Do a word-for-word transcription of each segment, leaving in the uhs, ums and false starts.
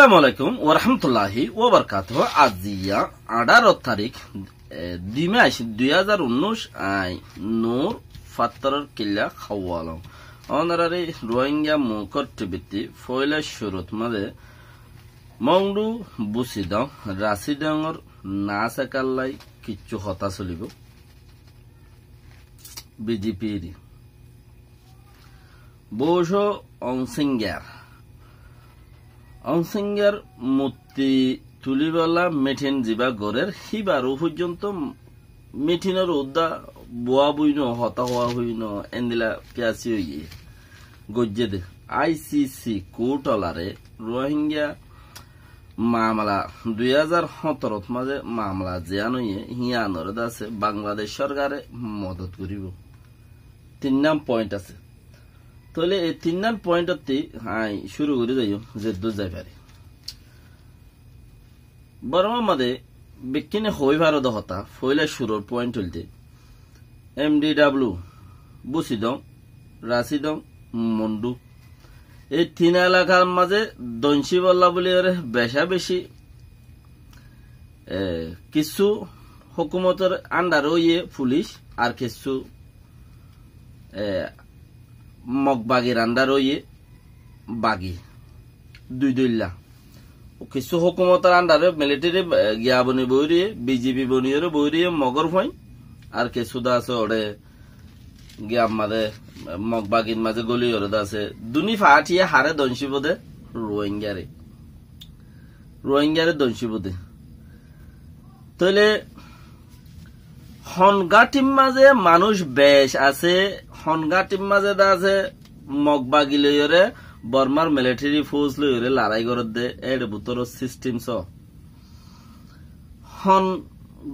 Assalamu alaikum warahmatulláhi wabarakátuhu. Aijja añçáro tarík, e, dui mac dui házar unnúic, añí Nur Fattoror Killa Hawalong. Ónorare Rohingya Muúkor T V ttí foóila cúrut mazé Mongdu Busidong Rasidongor naásekallái kiccú hotá solibóu. B J P ri. Bóco Ongsingger. Ongsingger mutti tulíbolla miṭhin zibá gorér, híbar foijjonto miṭhinor uddá buá bui no, hotá hoá hui no, endila fiyasi óiye. Goijjé dé I C C kúrtolare Rohingya mamala dui házar hóñtorot mazé mamala ziyán óiye, híyanore dase Bangladec sórkare modot goríbou. Tinnán point asé. Tóile e tinnán pointottí añí cúru gorí zaiyum, zeddúr zai fari. Bormar mazé bekkúne hoói faro dé hotá, foóila cúrur point óilde M D W, Busidong, Rasidong, Mondu. Ei tin elakar mazé doncíbolla buli ore becá becí, e, kissú hókumotor andare óiye fulic, ar kissú, e, Mog bagir andare óiye bagi. Dui dóilla. Kissú hókumotor andare militeri, e, giya boni boiriyé, B G P boniyóre boiriyé Mogor fuain, ar kissú dase ore giya mazé, Mog bagir mazé góliyóre dase. Duní faátiye haré doncíbo dé, Rohingyare. Rohingyare doncíbo dé. Tóile hon gáñçir mazé manúic bec asé, hon gáñçir mazé dase Mog bagi loiyóre, Bormar militeri fous loiyóre larái gorédde, éçe bútore sistem só. Hon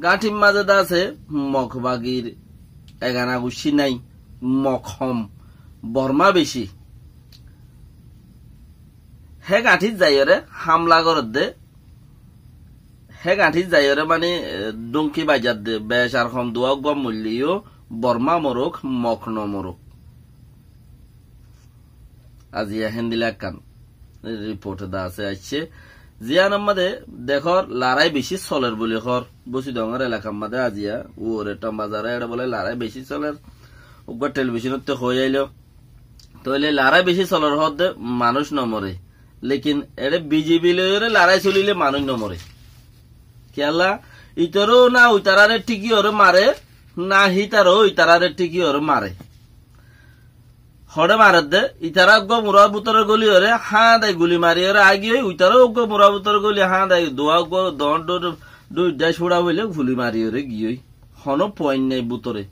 gáñçir mazé dase Mog bagir egana guccí nái, Mog hom, Borma becí. Hé gáñçit zaiyóre hamla gorédde, hé gáñçit zaiyóre mani, e, dhumki baijjé dé, bec ar hom duwá uggúa moilleyó Borma moruk, Mog no moruk. Aijja héndilla ekkán riport dase aiccé. Ziyán mazé dekór larái becí soler buli hoór. Busidongor elakar mazé aijja uore Tombazar éçe bóle larái becí soler. Uggúa telebicónottú hoói ailó. Tóile larái becí soler hoódde manúic no more. Lekin éçe B J P loiyóre larái solile manúic no more. Kiyólla? Ítaró na uitarare thíkiyóre mare, na hítaró uitarare thíkiyóre mare. Hoçé maredde, ítara uggúa murár bútore góliyóre, háñdai guli mariyóre aigiyói, uitaró uggúa murár bútore góli háñdai, duwá uggúa doóñr dhoóñr dhoóñr dec fúça óile guli mariyóre giyói. Honó point nái bútore.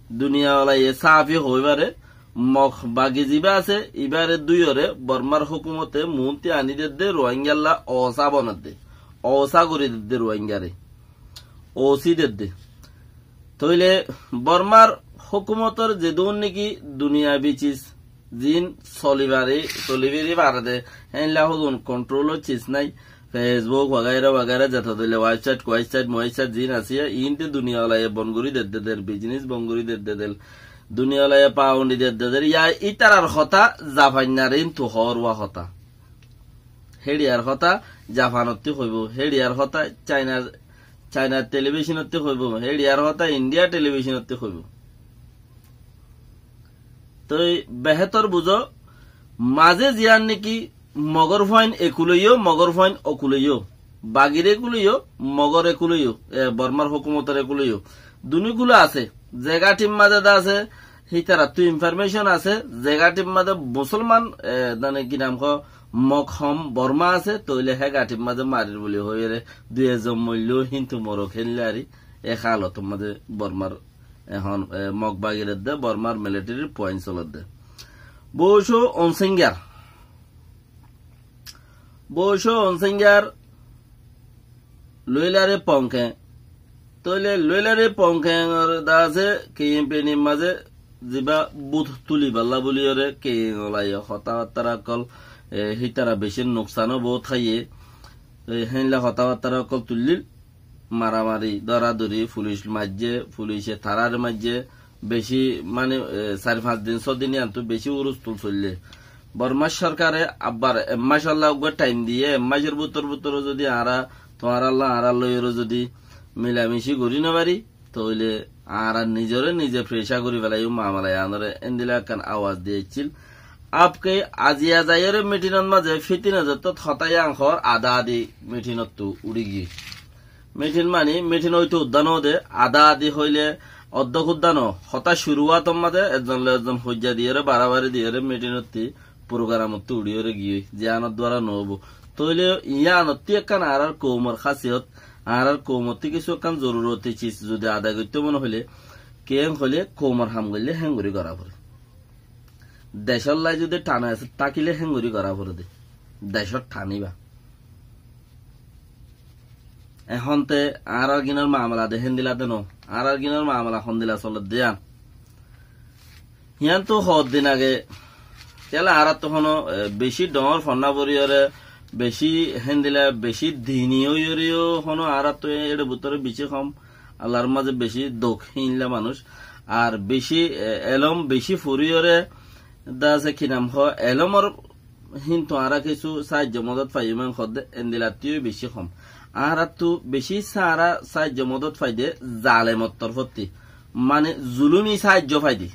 Duniyawalaye sáfi hoói fare, Mog bagi zibá asé, ibáre dúiyore Bormar hókumote muúnti aní dedde, Rohingyalla oosá bonedde. Oosá gorí dedde Rohingyare. Oosí dedde. Tóile Bormar hókumotor zedún néki duniyabi cis, ziín solibari, solibari farede, héinla hodún kontrólo cis nái, Facebook wagaira wagaira zeta dóilla website, website, website ziín asé, iínte duniyawalaye bon gorí dedde der, biznis bon gorí dedde der, duniyawalaye paundi dedde der, ya ítarar hotá Jafainnar iíntu hoór uwá hotá. Héçiyar hotá Jafanottí hoibóu, héçiyar hotá Chainar, Chainar telebicónottí hoibóu, héçiyar hotá Indiya telebicónottí hoibóu. Toi behétor buzó, mazé ziyán néki Mogor fuain ekul óiyo, Mogor fuain okul óiyo, Bagir ekul óiyo, Mogor ekul óiyo, e, Bormar hókumotor ekul óiyo, duní kul asé, ze gáñçir mazé de asé, hítarattú informécon asé, ze gáñçir mazé Musolman, e, dane ki nam hoó, Mog hom Borma asé, tóile hé gáñçir mazé marir buli hoiyóre, dui ezon moilló, híntu morok héinle ari, e hálotor mazé Bormar ehón, e, Mog bagir edde, Bormar militerir fuain soledde. Bóco Onsingyar. Bóco Onsingyar Luilare Pongkeng. Tóile Luilare Pongkengor de asé K M P N mazé zibá bút tulibálla buliyóre Kengolaye hotábattára ókkol, e, hítara bicí nuksanó boóut háiye. E, héinla hotábattára ókkol tuillíl. Maramari, dóradóri, fulic maijjé, fulice taráre maijjé, bicí, mani, e, sair fañs din, só din yíantu bicí urustul soillé. Bormar sorkare abbar ek mac olla uggwá thaim diye, ek macor bútor bútore zodi añára tuáñralla añárar loiyóre zodi milamici gorí no fari, tóile añára nizore nize feca gorí felaiyum mamala iyanore, endilla ekkán awaz diye accíl. Abke aziya zaiyóre mitinot maze fitina zottót hotá iyan hoór adá adi mitinottu uçí giyé. Mitin mani, mitin óito uddá no de, adá adi hoile oddók uddá no. Hotá curuwátor maze ezzon loi ezzon hoijja diyóre, barabari diyóre mitinottí, purogaramottú uçíyóre giyói, ziyánor duara no óibo. Tóile iyanottí ekkán añárar koumor hásiyot, añárar koumottí kissú ekkán zoruroti ciz zodi adai goittó mone hoile, kiyén hoile koumor ham goille héngorí gorá fore. Decólla zodi thana tákile héngorí gorá fore de. Decót thaniba. Ehón te añárar gínor mamala de héndilla de no. Añárar gínor mamala hondilla soler de yián. Yián tu hoddin age, kiyólla añárattu hono, e, beci dhoóñr fonná foriyóre, beci héndilla, beci dini óiyoreyó hono añárattu e-, ére bútore beci hom. Allar maze beci duk híinla manúic. Ar beci, e, elóm beci foriyóre, de asé ki nam hoó, elómor híntu añára kissú saáijjo modot faiyum en hoódde, endilattú yó beci hom. Añárattu beci saára saáijjo modot faide zalemor torfótti. Mane zulumi saáijjo faide.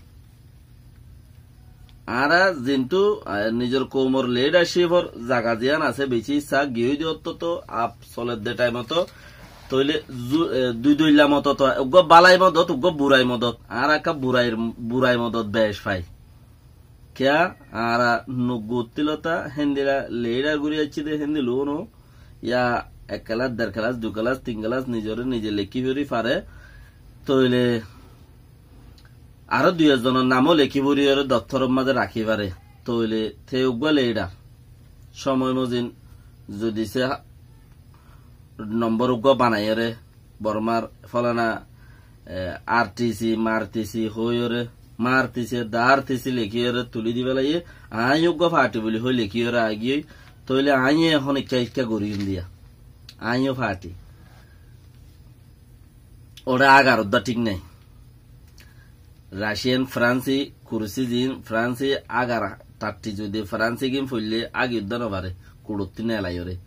Añára zintu, e, nizor koumor lidarcífor zaga ziyán asé beci saá giyói de ottót af soledde thaimoto, tóile zu-, e, dui doilla motot, uggwá bálai modot, uggwá burai modot. Añára ekká burair, burai modot bec fai. Kiyá añára nuggu uttílota héndilla lidar gorí aiccé de héndilla no, ya ek kelas, der kelas, dui kelas, tin kelas nizore nize lekí fori fare, tóile aró dui ekzonor namó lekí foriyóre doftoror maze rakí fare, tóile te uggwá lidar. Cómoi mozin zodi se nombor uggwá banaiyóre, Bormar fólana, e, ar ti si, mar ti si hoiyóre, mar ti si, dar ti si lekíyóre tulí di félaiye, aññí uggwá fathi buli hoi lekíyóre aigiyói, tóile aññí ehón ikká ikká goríyum diya. Aññí yó fathi. Óre agar uddá thík nái. Raciyan Fransi kursi zin Fransi agar tatti zodi Fransi gin foille agi uddá no fare, kuçottí nelaiyóre.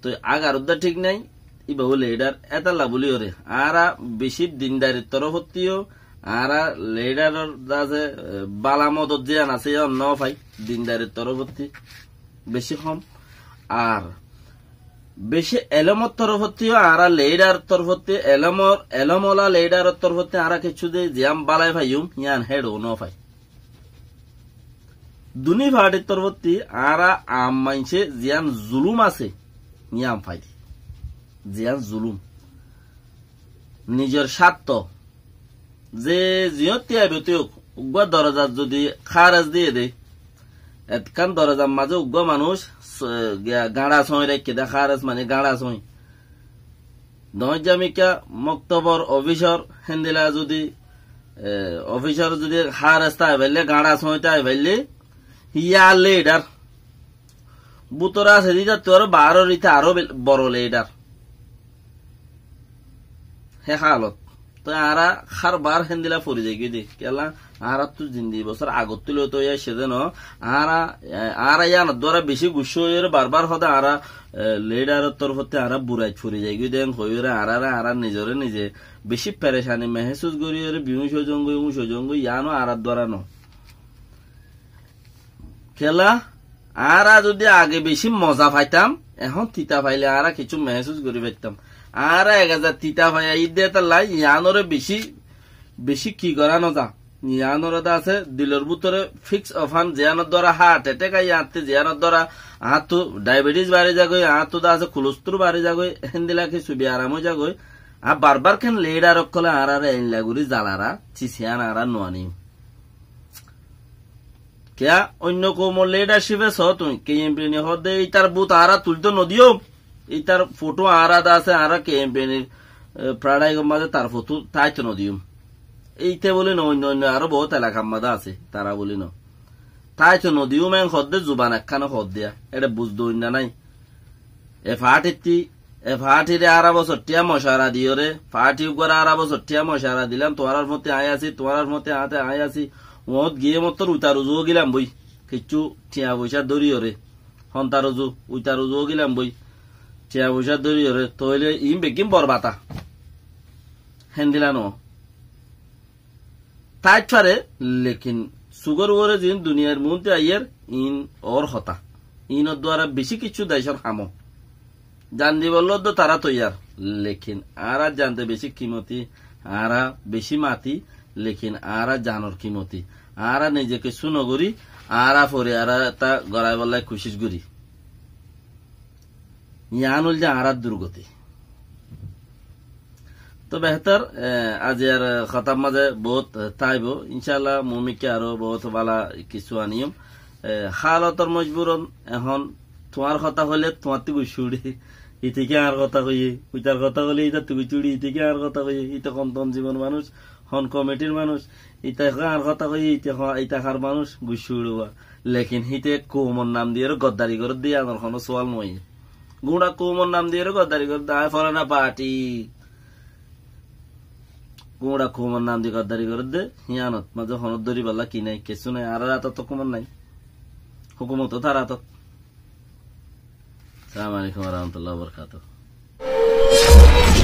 Toi agar uddá thík nái, íba ó lidar étalla buli óre. Añára beci dindarir torofótti yó, añára lidaror de asé, e, bála modot ziyán asé, yían no fai, dindarir torofótti. Beci hom. Ar beci elómor torfótti yó añára lidar torfótti, elómor, elóm ola lidaror torfótti añára kessú de ziyán bálai faiyum, yían héçe no fai. Duní fathir torfótti añára am maincé ziyán zulúm asé, yían fai de. Ziyán zulúm. Nizor cátto, ze ziyótti aibo te óuk, uggwá dorozat zodi háres diye de, ekkán dorozar maze uggwá manúic, s-, ga-, gañça sóñi raikké de, háres mani gañça sóñi. Doñjja mikká moktobor ofisor héndilla zodi, e, ofisor zodi háres tái faille, gañça sóñi tái faille, híyan lidar. Bútore asé de ítattu aró baáror íte aró bel-, boro lidar. Hé hálot. Toi añára hár bar héndilla fori zaigói de. Kiyólla añárattu zindi bosór agottú loi toi aiccé de no. Añára, e, añára yíanor duara beci guccá óiyore bar bar hoó de añára, e, lidaror torfótti añára burait fori zaigói de en hoiyore añárare añára nizore nize beci perecani mehésus goríyore biúñc ói zongói, úñc ói zongói, yíano añárar duara no. Kiyólla, añára zodi age beci moza faitam, ehón tita faile añára kessú mehésus gorí faitam. Añára ek házar tita fai aiyí de étalla, yíanore beci, beci ki gorá no za. Yíanore de asé, dilor bútore fiks ofán, ziyánor duara hárt etek ai, yíanottú ziyánor duara añáttu daibetís bari zagói, añáttu de asé kulóstur bari zagói, héndilla kessú biyaram ói zagói. Añár bar bar ken lidar ókkole añárare eilla gorí zalara, cis yían añára no anim. Kiyá, oinno koumor lidarcífe soó tuñí, ke em pe ni hoó de, ítar bút añára tulíto no diyum, ítar fothó añára de asé, añára ke em pe nir, e, fradhaikor maze tar fothó táito no diyum. Íte buli no, oinno oinno aró boóut elakar maze asé, tara buli no. Táito no diyum en hoó de zuban ekkán hoó de, éçe buzdo oinno nái. E faátittí, e faátiré añára bosór thiañ mocara diyóre, faáti uggúare añára bosór thiañ mocara dilam, tuáñrar fúañti aññí así, tuáñrar fúañti añáte aññí así, uñót giyé mottór utar uzu ógilam boi. Kiccú thiañ foicá dóriyoré, honta ruzu, uita ruzu ógilam boi, thiañ foicá dóriyoré, tóile iín beggín borbata. Héndila noó. Táit fare, lekin sugór uore ziín duniyair muúntu aiyér, iín oór hotá. Iínor duara bicí kiccú decór hamó. Zan dibollá dó tará toiyar, lekin añára zante bicí kimoti, añára bicí mati, lekin añára zanor kimoti. Añára nize kessú nogorí, añára foriaré eta goráibollá kucíc gorí. Yián óilde añárar durgoti. Tó behétor, e, aziyar hotár mazé boóut, e, táibo. Incálla, mumikká aró boóut bála kissú aníyum. E, hálotor mojburot ehón tuáñr hotá hoilé tuáñttú guccú uçé. Íte ki añár hotá hoiyé, uitar hotá hoilé ítattú guccú uçé, íte ki añár hotá hoiyé, íte hon tonzimor manúic, hon komitir manúic, íte ki añár hotá hoiyé, íte ho-, íte hár manúic, guccú uçé. Lekin híte koumor nam diyóre goddari gorédde, yiánor honó suwal noóiye. Guñça koumor nam diyóre goddari gorédde, aññí folana parti. Guñça koumor nam di goddari gorédde, yiánot mazé honó dóribollá ki nái, kessú nái, añárar átot hókumot nái. Hókumot ó tar átot. Assalamu alaikum wa rahmatullahi wa barakatuhu.